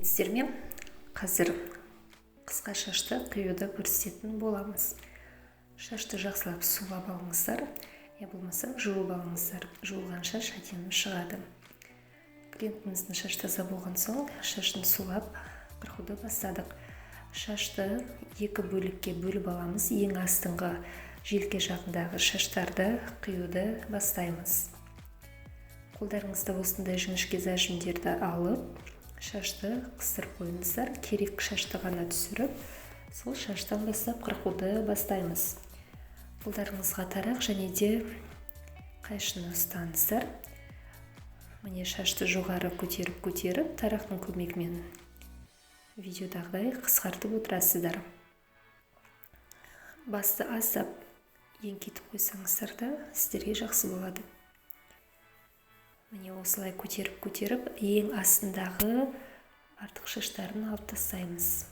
Сіздермен қазір қысқа шашты қиюды көрсететін боламыз. Шашты жақсылап сулап алыңыздар, я болмаса жуып алыңыздар. Жуылған шаш әдемі шығады. Клиентіміздің шашы таза болған соң шашын сулап қырқуды бастадық. Шашты екі бөлікке бөліп аламыз. Ең астыңғы желке жағындағы шаштарды қиюды бастаймыз. Қолдарыңызда осындай жіңішке зажимдерді алып, шашты қыстырып қойыңыздар. Керек шашты ғана түсіріп, сол шаштан бастап қырқуды бастаймыз. Қолдарыңызға тарақ және де қайшыны ұстаңыздар. Міне, шашты жоғары көтеріп-көтеріп, тарақтың көмегімен видеодағыдай қысқартып отырасыздар. Басты аздап еңкейтіп қойсаңыздар да сіздерге жақсы болады. Міне, осылай көтеріп-көтеріп, ең астындағы артық шаштарын алып тастаймыз.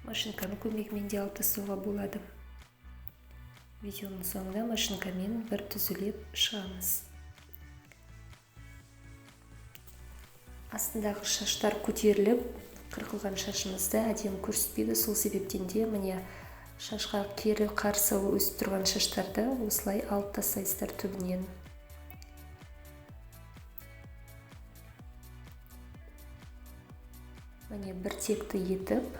Машинканың көмегімен де алып тастауға болады. Видеоның соңында машинкамен бір түзулеп шығамыз. Астындағы шаштар көтеріліп, қырқылған шашымызды әдемі көрсетпейді. Сол себептен де міне шашқа кері қарсы өсіп тұрған шаштарды осылай алып тастайсыздар түбінен. Міне, бір текті етіп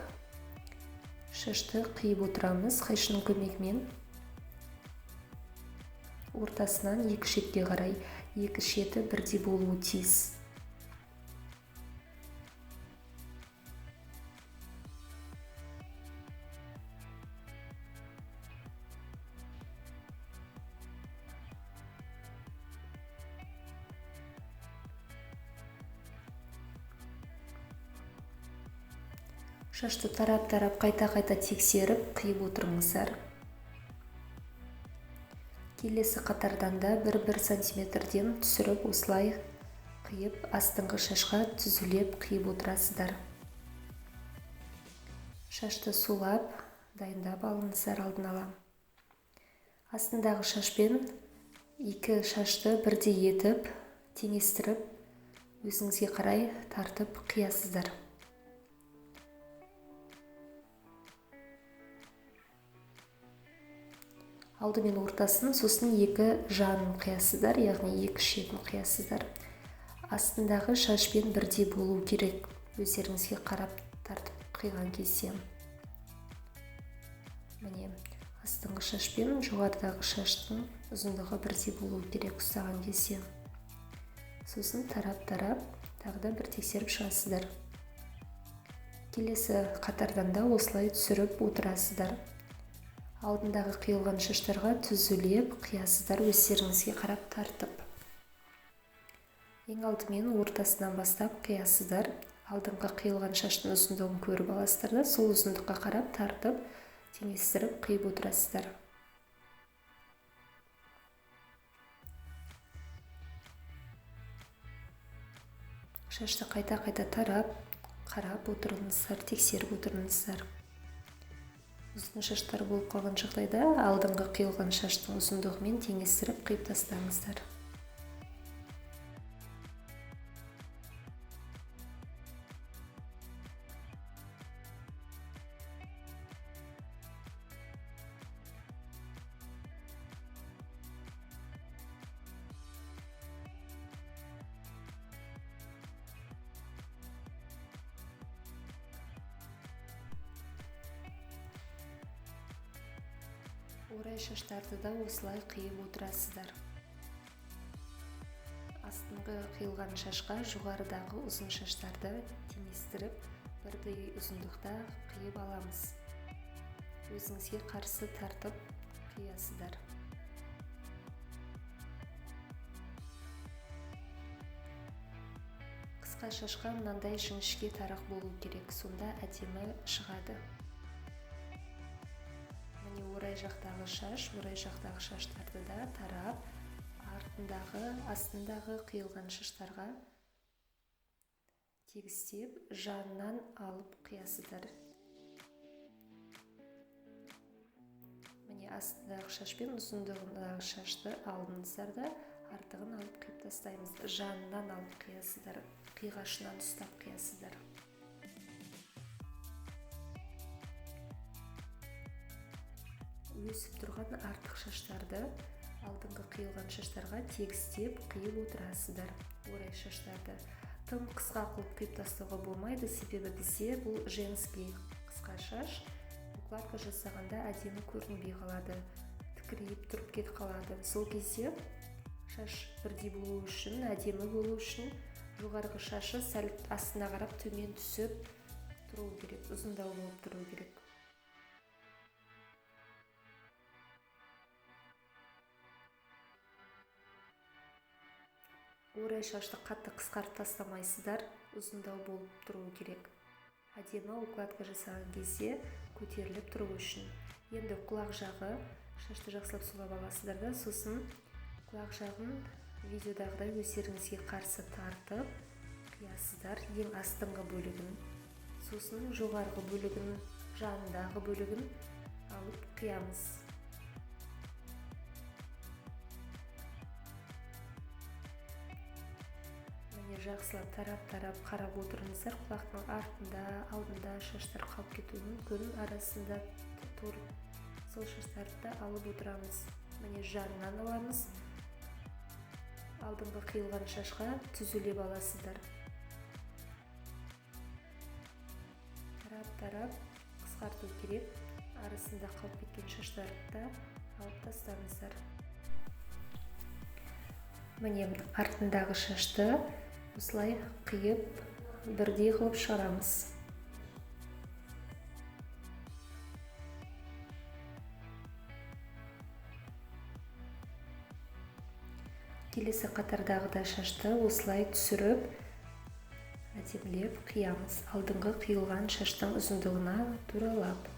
шашты қиып отырамыз қайшының көмегімен. Ортасынан екі шетке қарай, екі шеті бірдей болуы тиіс. Шашты тарап-тарап қайта-қайта тексеріп қиып отырыңыздар. Келесі қатардан да бір-бір сантиметрден түсіріп осылай қиып, астыңғы шашқа түзулеп қиып отырасыздар. Шашты сулап, дайындап алыңыздар алдын ала. Астындағы шашпен екі шашты бірдей етіп, теңестіріп, өзіңізге қарай тартып қиясыздар. Алдымен ортасын, сосын екі жанын қиясыздар, яғни екі шетін қиясыздар. Астындағы шашпен бірдей болу керек, өздеріңізге қарап тартып қиған кезде. Міне, астыңғы шашпен жоғарыдағы шаштың ұзындығы бірдей болу керек ұстаған кезде. Сосын тарап-тарап тағы да бір тексеріп шығасыздар. Келесі қатардан да осылай түсіріп отырасыздар. Алдындағы қиылған шаштарға түзулеп қиясыздар өздеріңізге қарап тартып. Ең алдымен ортасынан бастап қиясыздар. Алдыңғы қиылған шаштың ұзындығын көріп аласыздар да, сол ұзындыққа қарап тартып, теңестіріп қиып отырасыздар. Шашты қайта-қайта тарап, қарап отырыңыздар, тексеріп отырыңыздар. Ұзын шаштар болып қалған жағдайда алдыңғы қиылған шаштың ұзындығымен теңестіріп қиып тастаңыздар. Орай шаштарды да осылай қиып отырасыздар. Астыңғы қиылған шашқа жоғарыдағы ұзын шаштарды теңестіріп, бірдей ұзындықта қиып аламыз. Өзіңізге қарсы тартып қиясыздар. Қысқа шашқа мынандай жіңішке тарақ болу керек, сонда әдемі шығады. Орай жақтағы шаш, орай жақтағы шаштарды да тарап, артындағы, астындағы қиылған шаштарға тегістеп, жанынан алып қиясыздар. Міне, астындағы шаш пен ұзындығындағы шашты алдыңыздар да, артығын алып қиып тастаймыз. Жанынан алып қиясыздар, қиғашынан ұстап қиясыздар. Өсіп тұрған артық шаштарды алдыңғы қиылған шаштарға тегістеп қиып отырасыздар. Орай шаштарды тым қысқа қылып қиып тастауға болмайды, себебі бізде бұл женский қысқа шаш, укладка жасағанда әдемі көрінбей қалады, тікірейіп тұрып кетіп қалады. Сол кезде шаш бірдей болу үшін, әдемі болу үшін жоғарғы шашы сәл астына қарап төмен түсіп тұру керек, ұзындау болып тұру керек. Орай шашты қатты қысқартып тастамайсыздар, ұзындау болып тұру керек. Әдемі укладка жасаған кезде көтеріліп тұру үшін. Енді құлақ жағы, шашты жақсылап сулап аласыздар да, сосын құлақ жағын видеодағыдай өздеріңізге қарсы тартып қиясыздар, ең астыңғы бөлігін, сосын жоғарғы бөлігін, жанындағы бөлігін алып қиямыз. Жақсылап тарап-тарап қарап отырыңыздар. Құлақтың артында, алдында шаштар қалып кетуі мүмкін, арасында тұрып сол шаштарды да алып отырамыз. Міне, жанынан аламыз. Алдыңғы қиылған шашқа түзулеп аласыздар. Тарап-тарап қысқарту керек. Арасында қалып кеткен шаштарды да алып тастаңыздар. Міне, артындағы шашты осылай қиып бірдей қылып шығарамыз. Келесі қатардағы да шашты осылай түсіріп әдемілеп қиямыз. Алдыңғы қиылған шаштың ұзындығына туралап.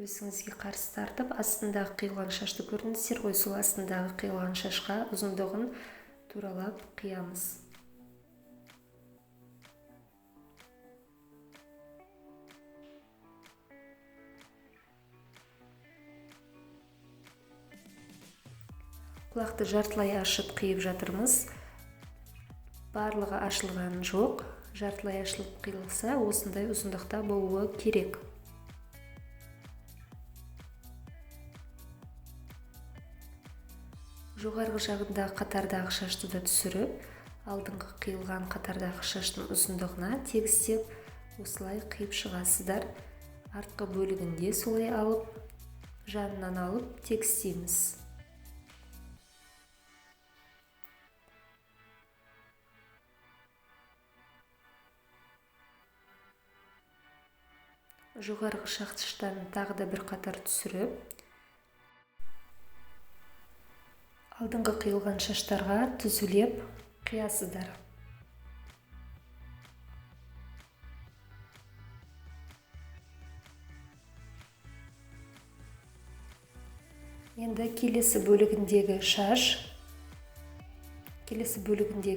Өзіңізге қарсы тартып, астындағы қиылған шашты көрдіңіздер ғой, сол астындағы қиылған шашқа ұзындығын туралап қиямыз. Құлақты жартылай ашып қиып жатырмыз. Барлығы ашылған жоқ, жартылай ашылып қиылса, осындай ұзындықта болуы керек. Жоғарғы жағындағы қатардағы шашты да түсіріп, алдыңғы қиылған қатардағы шаштың ұзындығына тегістеп осылай қиып шығасыздар. Артқы бөлігінде солай алып, жанынан алып тегістейміз. Жоғарғы шаштан тағы да бір қатар түсіріп, алдыңғы қиылған шаштарға түзулеп қиясыздар. Енді келесі бөлігіндегі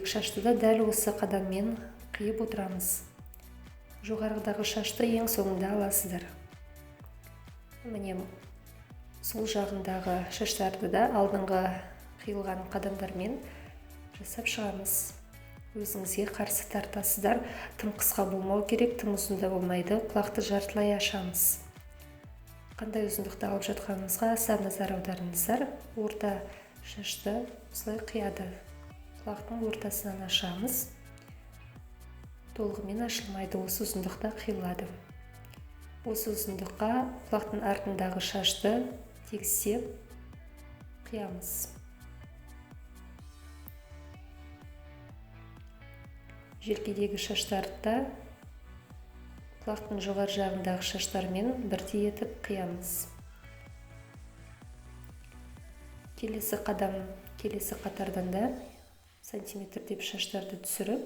шашты да дәл осы қадаммен қиып отырамыз. Жоғарғыдағы шашты ең соңында аласыздар. Міне, сол жағындағы шаштарды да алдыңғы қиылған қадамдармен жасап шығамыз. Өзіңізге қарсы тартасыздар. Тым қысқа болмау керек, тым ұзын да болмайды. Құлақты жартылай ашамыз. Қандай ұзындықта алып жатқанымызға аса назар аударыңыздар. Орта шашты осылай қияды. Құлақтың ортасынан ашамыз. Толығымен ашылмайды, осы ұзындықта қиылады. Осы ұзындыққа құлақтың артындағы шашты тегістеп қиямыз. Желкедегі шаштарды да құлақтың жоғары жағындағы шаштармен бірдей етіп қиямыз. Келесі қадам, келесі қатардан да сантиметр деп шаштарды түсіріп,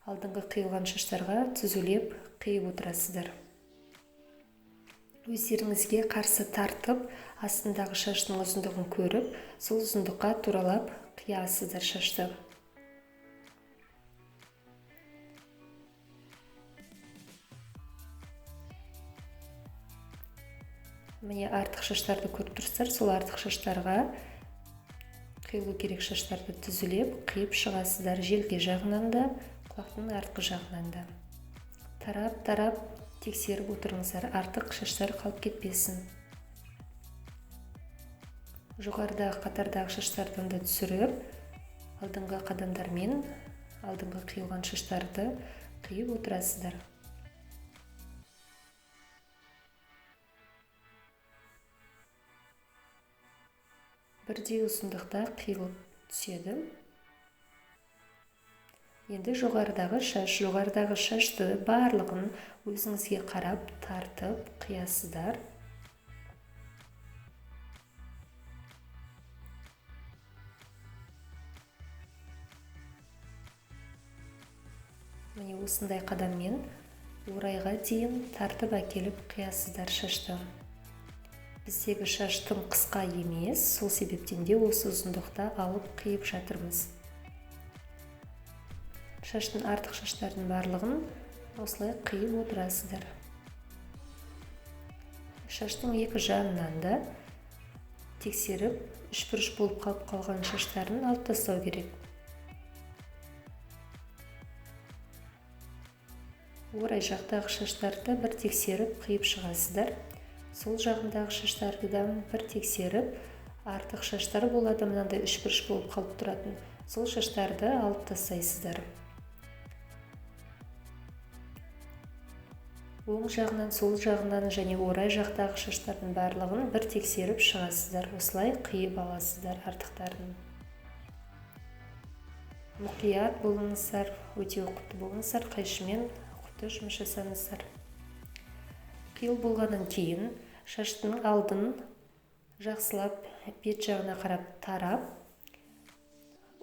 алдыңғы қиылған шаштарға түзулеп қиып отырасыздар. Өздеріңізге қарсы тартып, астындағы шаштың ұзындығын көріп, сол ұзындыққа туралап қиясыздар шашты. Міне, артық шаштарды көріп тұрсыздар, сол артық шаштарға қиылу керек шаштарды түзулеп қиып шығасыздар. Желке жағынан да, құлақтың артқы жағынан да. Тарап-тарап тексеріп отырыңыздар, артық шаштар қалып кетпесін. Жоғарыдағы қатардағы шаштардан да түсіріп, алдыңғы қадамдармен алдыңғы қиылған шаштарды қиып отырасыздар. Бірдей ұзындықта қиылып түседі. Енді жоғарыдағы шаш, жоғарыдағы шашты барлығын өзіңізге қарап тартып қиясыздар. Міне осындай қадаммен орайға дейін тартып әкеліп қиясыздар шашты. Біздегі шаш тым қысқа емес, сол себептен де осы ұзындықта алып қиып жатырмыз. Шаштың артық шаштардың барлығын осылай қиып отырасыздар. Шаштың екі жағынан да тексеріп, үшбұрыш болып қалып қалған шаштарын алып тастау керек. Орай жақтағы шаштарды бір тексеріп қиып шығасыздар. Сол жағындағы шаштарды да бір тексеріп, артық шаштар болады, мынандай үшбұрыш болып қалып тұратын. Сол шаштарды алып тастайсыздар. Оң жағынан, сол жағынан және орай жақтағы шаштардың барлығын бір тексеріп шығасыздар. Осылай қиып аласыздар артықтарын. Мұқият болыңыздар, өте ұқыпты болыңыздар, қайшымен ұқыпты жұмыс жасаңыздар. Қиыл болғаннан кейін шаштың алдын жақсылап бет жағына қарап тарап,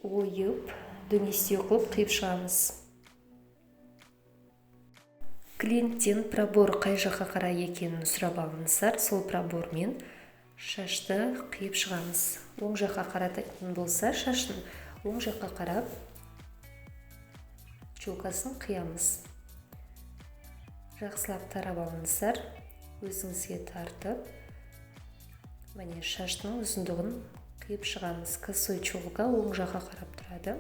ойып, дөңестеу қылып қиып шығамыз. Клиенттен пробор қай жаққа қарай екенін сұрап алыңыздар, сол пробормен шашты қиып шығамыз. Оң жаққа қарататын болса, шашын оң жаққа қарап челкасын қиямыз. Жақсылап тарап алыңыздар, өзіңізге тартып, міне шаштың ұзындығын қиып шығамыз. Косой челка оң жаққа қарап тұрады.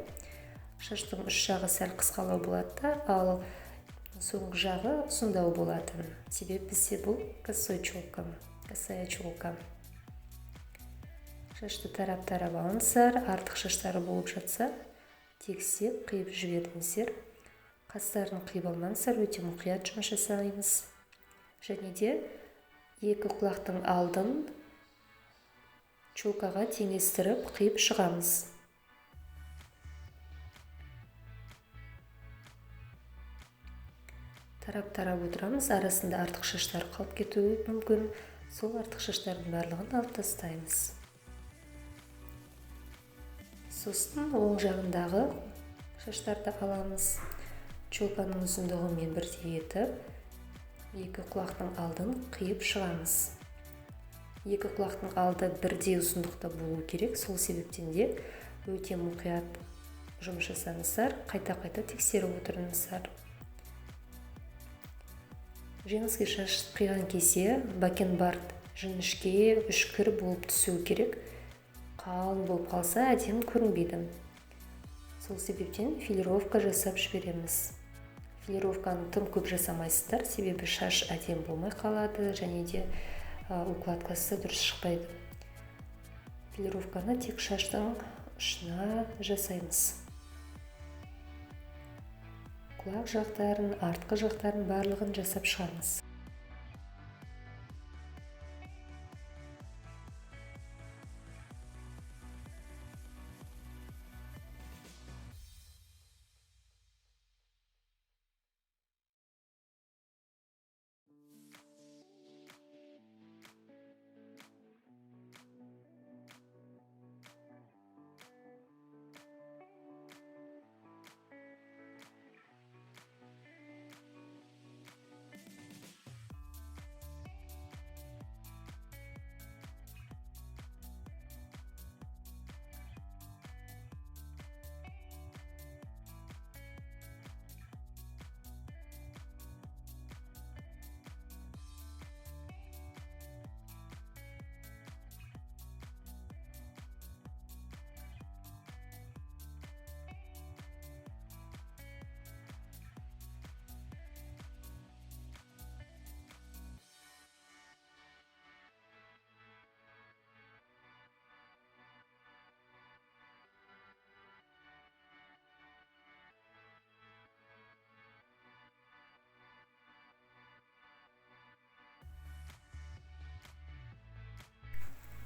Шаштың ұш жағы сәл қысқалау болады да, ал соңғы жағы ұзындау болады. Себебі бізде бұл косой челка, косая челка. Шашты тарап-тарап алыңыздар, артық шаштары болып жатса, тегістеп қиып жіберіңіздер. Қастарын қиып алмаңыздар, өте мұқият жұмыс жасаймыз. Және де екі құлақтың алдын челкаға теңестіріп қиып шығамыз. Тарап-тарап отырамыз, арасында артық шаштар қалып кетуі мүмкін. Сол артық шаштардың барлығын алып тастаймыз. Сосын оң жағындағы шаштарды аламыз. Челканың ұзындығымен бірдей етіп, екі құлақтың алдын қиып шығамыз. Екі құлақтың алды бірдей ұзындықта болу керек, сол себептен де өте мұқият жұмыс жасаңыздар, қайта-қайта тексеріп отырыңыздар. Женский шаш қиған кезде бакенбард жіңішке, үшкір болып түсуі керек. Қалың болып қалса әдемі көрінбейді. Сол себептен филировка жасап жібереміз. Филировканы тым көп жасамайсыздар, себебі шаш әдемі болмай қалады және де укладкасы дұрыс шықпайды. Филировканы тек шаштың ұшына жасаймыз. Құлақ жақтарын, артқы жақтарын барлығын жасап шығамыз.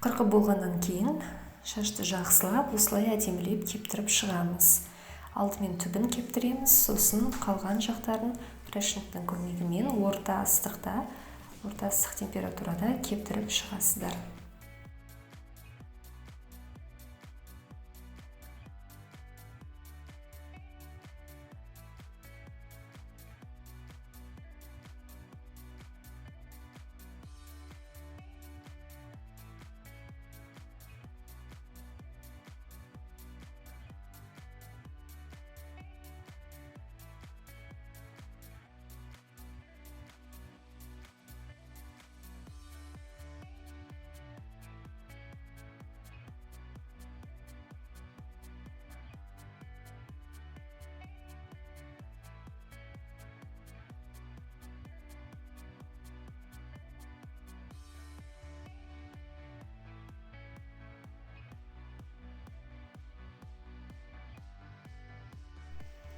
Қырқып болғаннан кейін шашты жақсылап осылай әдемілеп кептіріп шығамыз. Алдымен түбін кептіреміз, сосын қалған жақтарын брашингтің көмегімен орта ыстық температурада кептіріп шығасыздар.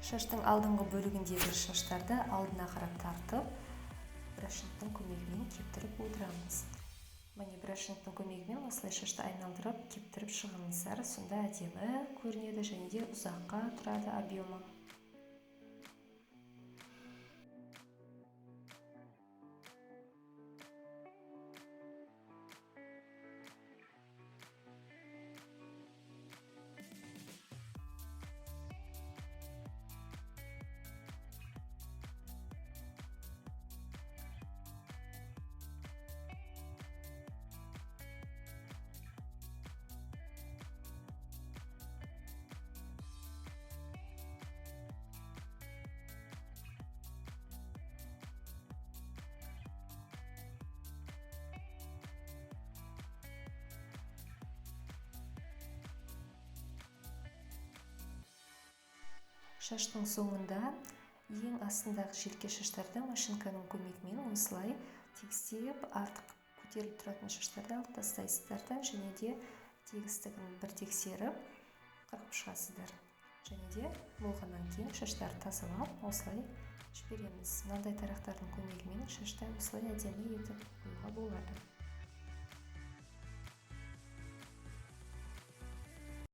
Шаштың алдыңғы бөлігіндегі шаштарды алдына қарап тартып, брашингтің көмегімен кептіріп отырамыз. Міне, брашингтің көмегімен осылай шашты айналдырып, кептіріп шығыңыздар. Сонда әдемі көрінеді және де ұзаққа тұрады объемы. Шаштың соңында ең астындағы желке шаштарды машинканың көмегімен осылай тегістеп, артық көтеріліп тұратын шаштарды алып тастайсыздар да, және де тегістігін бір тексеріп қырқып шығасыздар. Және де болғаннан кейін шаштарды тазалап осылай жібереміз. Мынандай тарақтардың көмегімен шашты осылай әдемі етіп қоюға болады.